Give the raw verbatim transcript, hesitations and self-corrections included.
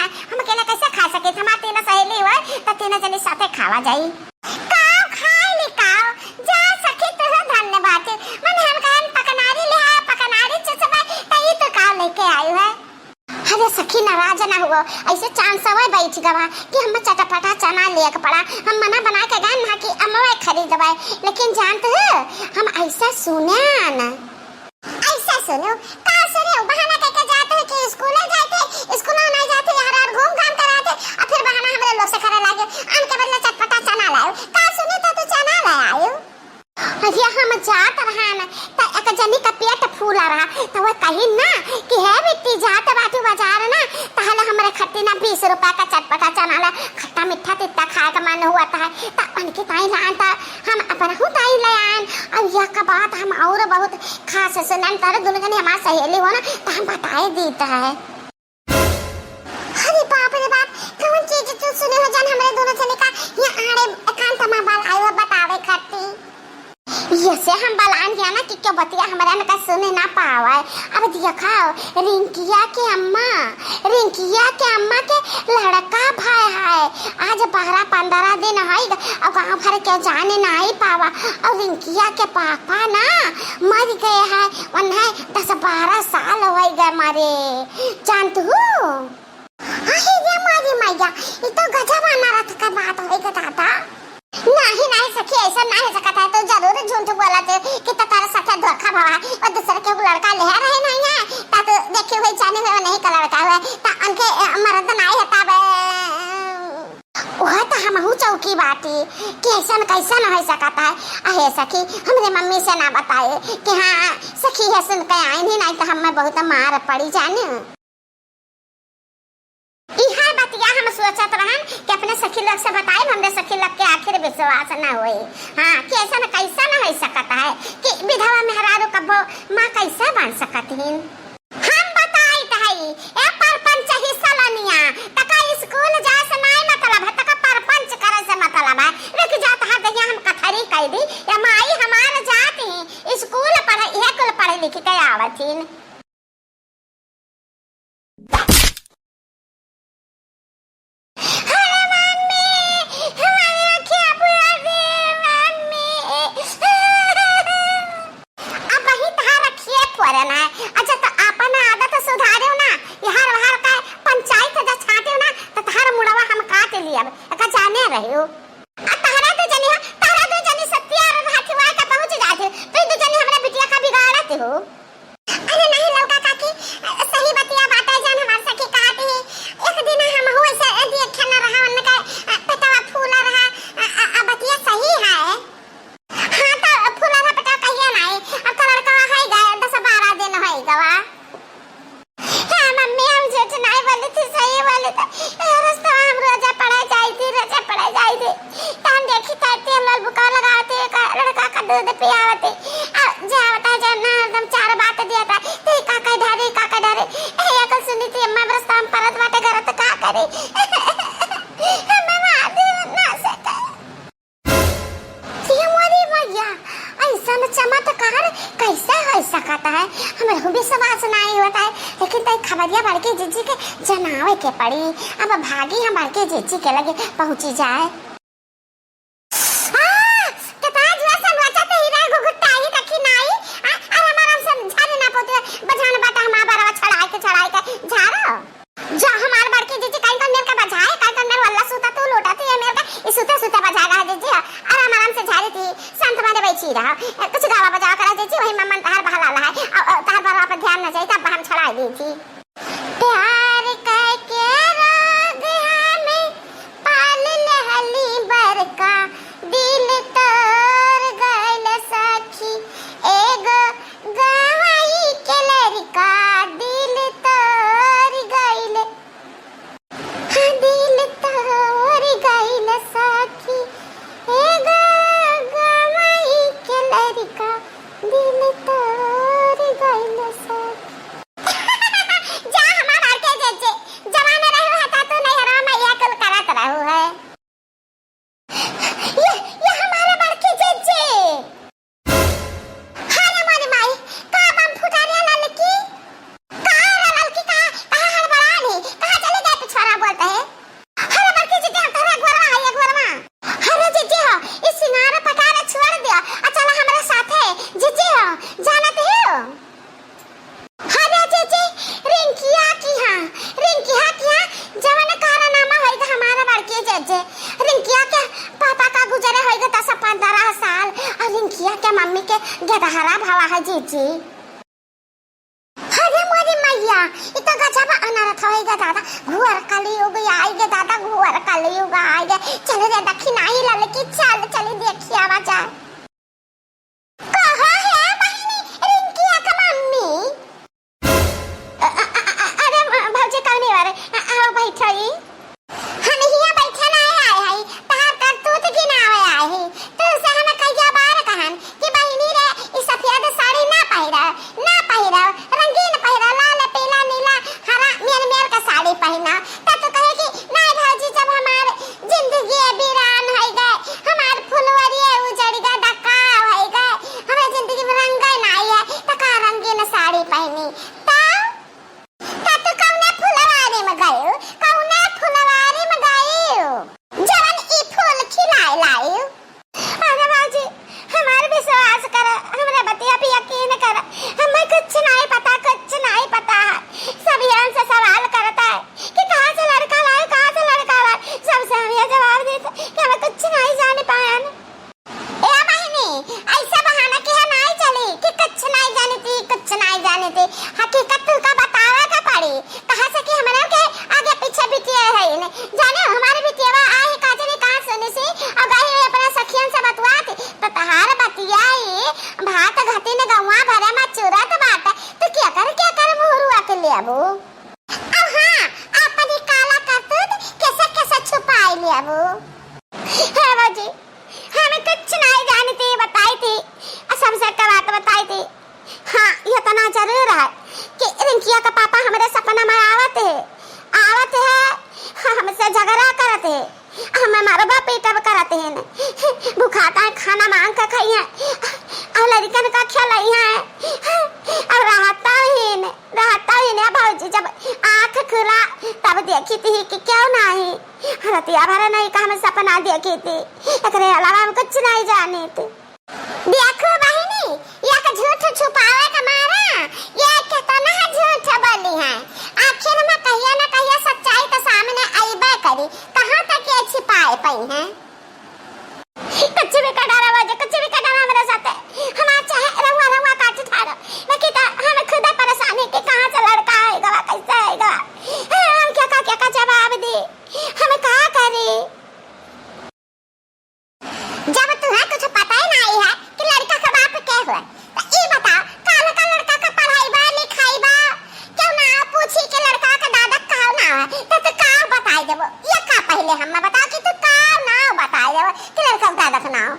हम अकेले कैसे खा सके? हमार तीनों सहेली हुए, त तीनों जनी साथे खावा जाई। काव खाए ली काव? जा सखी, तुहे धन्य बाटे। मन हम कहन पकनारी ले आए, पकनारी चुसबे, त ई तो काव लेके आई है। अरे सखी, नाराज ना हुआ, ऐसे चांद सवाई बैठ गवा कि हम चटपटा चना लेके पड़ा। हम मना बना के गए ना कि अमवा खरीदबे, लेकिन जानत हो, हम ऐसा सुने ना। ऐसा सुनो, का सुनो, बहाना कइके जात है कि स्कूल जात है, स्कूल नहीं जात है, यहाँ रात घूम घाम कर आते, और फिर बहाना हमरे लोग से करे लागे, आम के बदले चटपटा चना लाओ। का सुनी तो तू चना ले आयो। अरे हम जात रहन, त एक जनी का पेट फूला रहा, त वो कही ना कि "हे बिट्टी, जात बाटू बाजार ना, तहले हमरे खट्टी ना बीस रुपया का चटपटा चना ला, खट्टा मीठा तित्ता खाए का मन हुआ था।" त उनके ताई लान त हम अपनहू ताई ले आन। अब यह का बात हम और बहुत खास सुनन, तारे दोनों जनी हमार सहेली हो ना, त हम बताए दीत है। अरे बाप रे बाप, कौन चीज तू सुने हो जान, हमरे दोनों जने का यहाँ आड़े एकांत में बलाए हो बतावे खाती? ये से हम बलान गया ना कि क्यों बतिया हमरा में का सुने ना पावे। अब देखो, रिंकिया के अम्मा, रिंकिया के अम्मा के लड़का भय है। आज बारह पन्द्रह दिन है, अब गाँव भर के जाने नहीं पावा। और रिंकिया के पापा ना मर गए हैं, उन्हें दस बारह साल हो गए मरे, जानत हो? अरे रे मारी मैया, ई तो गजब अनर्थ का बात होई ग दादा। नाही, नाही सखी, ऐसा नाही सकत है, तू जरूर झूठ बोलत है कि तोहरे साथे धोखा भवा है और दूसरे के लड़का ले रहे नहीं है, ता तू देखी हुई जाने हुए नहीं का लड़का हुआ, ता उनके, अ, मर्द नाही है तब। वह तो हमहू चौकी बाटी कि ऐसा कैसा न हो सकत है। अहे सखी, हमरे मम्मी से ना बताए कि हाँ सखी है सुन के आई नहीं, नहीं तो हमें बहुत मार पड़ी जाने। इहा बतिया हम सोचत रहन कि अपने सखी लोग से बताई, हमरे सखी लोग के आखिर विश्वास न होई। हाँ, कि ऐसा न कैसा न हो सकत है कि विधवा मेहरारू कब्बो माँ कैसे बन सकत हिन? हम बताइत हई, ए परपंच ही सलनिया, तका स्कूल जाए से नाई मतलब है, तका परपंच करे से मतलब है। रुक जा, तहार दहिया हम कथरी कह दी, या माई हमार जात ही स्कूल पढ़े, इहे कुल पढ़े लिख के आवत हिन। अरे मम्मी, हमारी अखियाँ पूरा दे, मम्मी। अब वही तहार अखिए फोरन है। अच्छा, तो आपन आदत सुधारियो ना, यहाँ वहाँ का पंचायत जब छाटियो ना, तो तहार मुड़वा हम काट लियब। एका जाने रहियो। आ तहरा दू जनी हो, तहरा दू जनी सत्या और हाथी वाय का पहुँच जात हो। तू दू जनी हमरा बिटिया का बिगाड़त हो। अरे नहीं ललका काकी, सही बतिया बाटे जान हमार सखी कहत ही। एक दिन हम हुए से देखे न रहा, उनका पेटवा फूला रहा, आ, आ, आ, बतिया सही है। हाँ तो फूला रहा पेटवा कहिए नहीं, अब तो लड़का है गए दस बारह दिन हो गवा। हाँ मम्मी, हम झूठ नहीं बोली थी, सही बोली थी। ए, रास्ता में हम रोजा पढ़े जाई थी, रोजा पढ़े जाई थी। तो हम देखी था, तेल लाल बुका लगावती, का, लड़का का दूध पियावती। आ, जावता, जब ना हरदम चार बात दिया था, तो ई का कह डारे, ई का कह डारे। ए, ये कल सुनी थी, अम्मा, रास्ता में परत बाटे घर, तो का करे? हम मार दे, ना सके। ये मोरी मैया, ऐसन चमत्कार कैसे हो सकत है? हमरा विश्वास नहीं होत है, लेकिन तई खबरिया बड़की जिज्जी के जनावे के पड़ी। अब भागी हम बड़की जिज्जी के लगे पहुँची जाए। आ, कितना जुआ से नोचा ते हीरा घुघुटाई रखी नाई। आ, अरे हमारा हम झारे ना पोते, बजान बाटा हमारा बरवा छड़ाई के, छड़ाई के झारो। जा हमार बड़की जीजी, काइन काइन मेर का बजाए, काइन काइन मेर वल्ला सूता तू लोटा तू, ये मेर का, ई सूते सूते बजा रहा जीजी, आराम आराम से झारी थी, शांत माने बैठी रहा, कुछ गावा बजावा करा जीजी, वही मम्मन तहार बहला रहा है, अ, अ, तहार बरवा पर ध्यान न जाई, तब हम छड़ाई दी थी। प्यार करके रोग हमें पाल लहली बरका, दिल तोर गइल सखी, एगो गंवई के लड़का दिल तोर गइल। हाँ, दिल तोर गइल सखी, एगो गंवई के लड़का दिल तोर गइल सखी। ये तो हरा भवा है जीजी। अरे मोरी मैया, ई तो गजब अनर्थ होई गे दादा, घोर कलयुग आई गे दादा, घोर कलयुग आई गे। चल रे दखिनाही ललकी, चल, चली देखी आवा जाए। कहाँ है बहिनी रिंकिया का मम्मी? अ, अ, अ, अ, अरे भौजी कौनी बारे? अ, आओ बैठो ई। हम हियाँ बैठे नाहीं आए हई, तहार करतूत गिनावे आए हई। तू से हम कइया बार कहन कि बहिनी रे, ई सफेद साड़ी ना पहिरा, ना पहिरा, रंगीन पहिरा, लाल, पीला, नीला, हरा, मेर मेर का साड़ी पहिना। त तू कहे कि नाहीं भौजी, जब हमार जिंदगी वीरान होइ गए, हमार फुलवरिये उजड़ गए, डकाव होइ गए, हमरे जिंदगी में रंगे नाहीं है, त का रंगीन साड़ी पहिनी? त त तू कौने फुलवारी में गइउ? कौने फुलवारी में गइउ? जवन ई फूल खिलाए लाइउ? अरे बाजी, हमार विश्वास कर, हमरे बतिया पे यकीन कर। हमें कुछ नाहीं पता, कुछ नाहीं पता है। सब यहाँ से सवाल करता है कि कहाँ से लड़का लाए, कहाँ से लड़का लाए। सबसे हम ये जवाब देते कि हमें कुछ नाहीं जाने पायन। ए बहिनी, ऐसा बहाना किहे नाहीं चली कि कुछ नाहीं जानिती, कुछ नाहीं जानिती। हकीकत तुमका बतावे के पड़ी, कहाँ से कि हमरे के आगे पीछे बिटिया है ने। जाने हमारे बिटियावा आए का जाने कहाँ सुनी सी, और गई हुई अपने सखियन से बतुआत, तो तहार बतिया ई भात घटिन गौवा भरे में चुरत बाटे, तो केकर केकर मुहरुआ के लेबू? अब हाँ, अपनी काला करतूत कैसे कैसे छुपाई लेबू? हे बाजी, हम कुछ नाहीं जानिती, बताई थी, आ सबसे का बात बताई थी। हाँ, इतना जरूर है कि रिंकिया का पापा हमरे सपना में आवत है, आवत है, हमसे झगड़ा करत है, हमें मारबा पीटब करत है न। भुखाता है, खाना मांग के खाई है, और लड़कन का खिलाई है, और रहता ही न, रहता ही न भौजी, जब आँख खुला तब देखी थी कि क्यों नाहीं। रतिया भर नाहीं का हम सपना देखी थी, एकरे अलावा हम कुछ नाहीं जानी थी। देखो बहिनी, एक झूठ छुपावे के मारा, ये केतना झूठ बोली है। आखिर में कहिया न कहिया सच्चाई तो सामने अइबे करी, कहाँ तक ये छिपाए पई हैं? कुछ भी कर डाला बाजी, कुछ भी कर डाला हमरे साथे। हमार चाहे रउआ, रउआ काट ठाड़ो, लेकिन तो हम खुदे परेशान है कि कहाँ से लड़का आएगा, कैसे आएगा। हम केका, केका जवाब दी, हम का करी? जब तुहे कुछ पता ही नाहीं है कि लड़का के बाप के हुए, तो ई बताओ, काल का लड़का के पढ़ाई बा, लिखाई बा, क्यों ना पूछी कि लड़का के दादा का नाव है, तो तू का बताई देबो? ये का पहले हमें बताओ कि तू का नाव बताई देबो कि लड़का के दादा का नाव?